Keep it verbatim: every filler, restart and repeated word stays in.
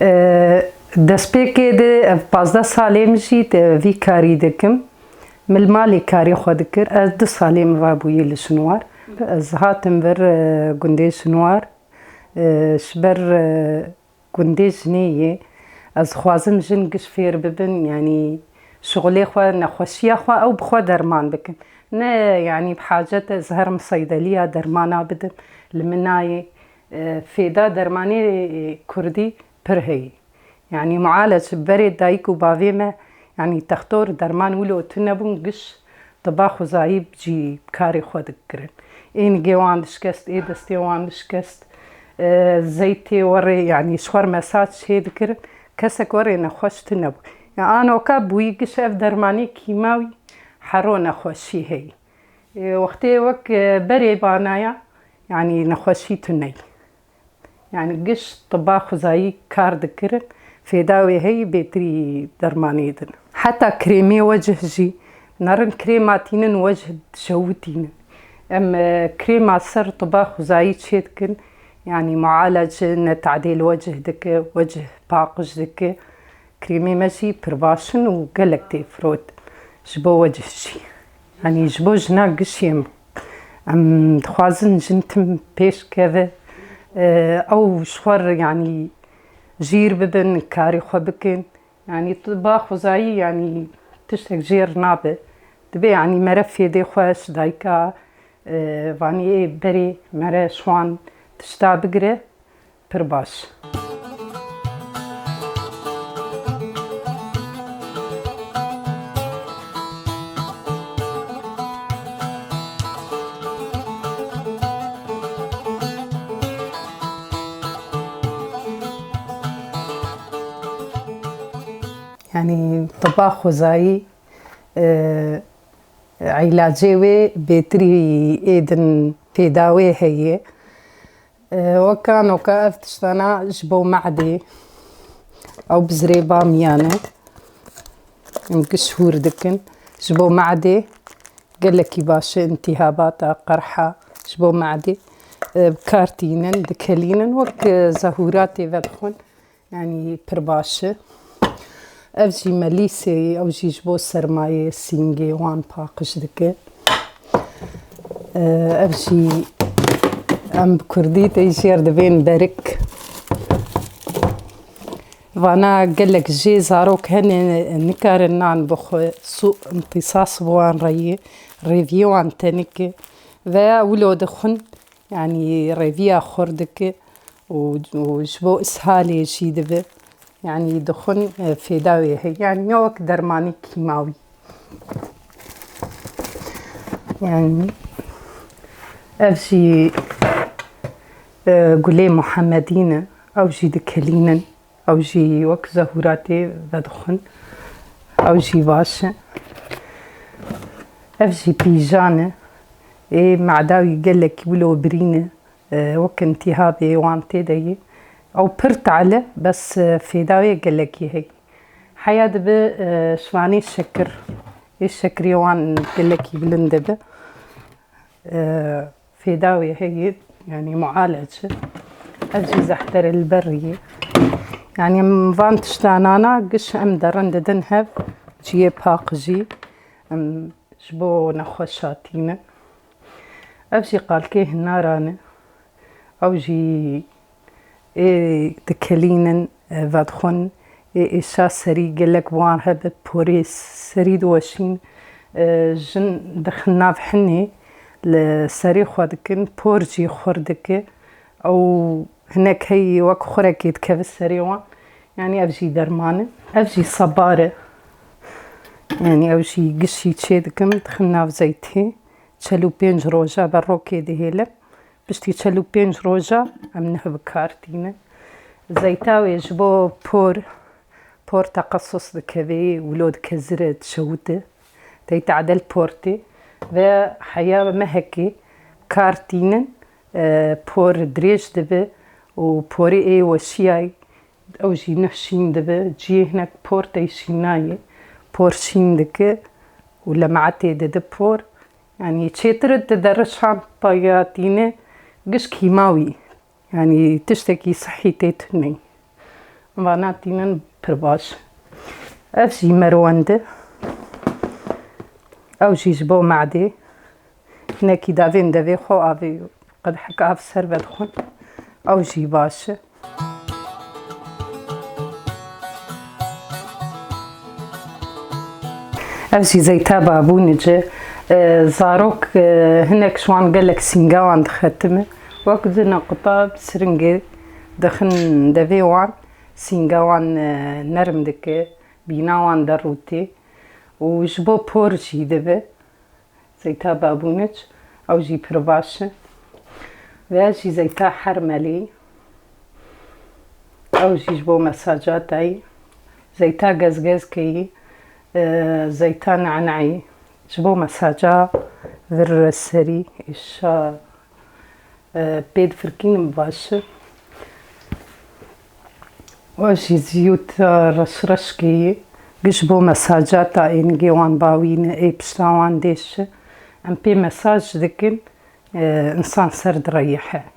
E, destpêkê de ev pazdeh salê min jî de vî karî dikim. Min li malê karê xwe dikir. Ez du salê min rabûyî li Şinwar. Ez hatim vir, e, gundê Şinwar. E, ji ber, e, gundê jinê yê. Ez dixwazim jin giş fêr bibin, yanî şixulê xwe, nexweşiya xwe ew bi xwe derman bikin. Ne, yanî bi hacet ez herim seydeliya dermana bidim. Li min nayê, e, fêda dermanê kurdî pir heye. Yanî mualec berê dayik û bavê me, yanî textor derman wilo tune bûn, giş tiba xwezayî jî karê xwe dikirin. Ênigê wan dişkest, ê destê wan dişkest, e, zeytê werê, yanî ji xwe re mesaj çê dikirin. Kesek werê nexweş tune bû. Ya anoka bûyî giş ev dermanê kîmawî hero nexweşî heye. E, wextê wek, e, berê banaya, yanî nexweşî tune ye. Yanî giş tiba xwezayî kar dikirin, fêda wê heyî bêtirî dermanê din. Heta krêmê wecih jî, nerin krêma tînin wecih dişewitînin. Em, e, krêma ser tiba xwezayî çê dikin, yanî mualece ne tadêl wecih dike, wecih paqij dike. Krêmê me jî pir baş in û gelek tê firot. Ji bo wecih jî. Yanî ji bo jina gişê em, em dixwazin jin tim pêş keve, e, ew ji xwe re, yanî jîr bibin, karê xwe bikin. Yanî tu ba xwezayî, yanî tiştek jêr nabe. Dibe, yanî mere fêdê xwe ji dayika, e, vanî ê berê mere şwan tişta bigire. Pir baş. Yanî tiba xwezayî, e, îlacê wê bêtirî ê din pêda wê heye. E, weka noka ev tiştana ji bo me'dê, ew bizrê bamiyan e. Em giş hûr dikin. Ji bo me'dê gelekî baş e, întîhabata, qerha ji bo me'dê, e, bi kar tînin, dikelînin, wek, e, zehûratê vedixwin. Yanî pir baş e. Ev jî melîsê, ew jî ji bo sermayê, sîngê wan paqij dike. Ev jî em bi kurdî tê jêr dibên berik. Vana gelek jê zarok hene nikarin nan bixwe, sû îmtîsas bi wan re ye, rêviyê wan tenik e. Veya wilo dixwin, yanî rêviya xurt dike. û, û ji bo ishalê jî dibe. Yanî dixwin, e, fêda wê heye. Yanî ne wek dermanî kîmawî. Yanî ev jî, e, gulê Muhemedî ne. Ew jî dikelînin. Ew jî wek zehûratê vedixwin. Ew jî baş e. Ev jî pîjan e. Ê meda wî gelekî wilo birîn e. E, wek întîhabê wan tê de ye. Ew pir te'l e, bes, e, fêda wê gelekî heye. Heya dibe, e, şivanê şekir. Ê şekirê wan gelekî bilind dibe. E, fêda wê heye, yanî mualece. Ev jî zehter li ber ye. Yanî em van tiştanana giş em derin didin hev, ciyê paqijî. Em ji bo nexweşatî ne. Ev jî qalkê hinaran e. Ew jî ê dikelînin, e, vedixwin, ê êşa serî gelek wan hebe, porê serî diweşîn, e, jin dixin nav hinê, li serê xwe dikin, por jî xurt dike. Ew hinek heyî wek xurekê dikeve serê wan. Yanî ev jî derman e. Ev jî sebar e. Yanî ew jî gişî çê dikim, dixin nav zeytê. Çel û pênc roja berokê dihêlim. Piştî çel û pênc roja em niha bi kar tînin. Zeyta wê ji bo por, por teqesus dikeve, wilo dike zire, dişewite. Tey tadel por tê. Ve heya mehekê kar tînin, e, por dirêj dibe û porê ê weşiyayî. Ew jî nuh şîn dibe, cihê hinek por tey şîn nayê. Por şîn dike û lematê dide por. Yanî çêtir dide rişan paya tîne giş kîmawî. Yanî tiştekî sihî tê tune. Vana tînin pir baş. Ev jî merwend e. Ew jî ji bo me'dê. Hinekî davên devê xwe avê qedehek av ser vedixwin. Ew jî baş e. Ev jî zeyta babûnic e. E, zarok, e, hinek ji wan gelek sînga wan dixetime. Wek di neqita siringê dixin devê wan, sînga wan, e, nerm dike, bîna wan derûtê û ji bo por jî dibe. Zeyta babûnic, ew jî pir baş e. Ve jî zeyta hermelî, ew jî ji bo mesaca tayî. Zeyta gezgezkeyî, e, zeyta nanayî, ji bo mesaca vir serî, îşa, e, pê difirkînim baş e. Û jî ziyût reşreşkeyî, giş bo mesaca ta ênigê wan bawî ne, ê pişta wan dêş e. Em pê mesaj dikin, e, insan ser direyihe.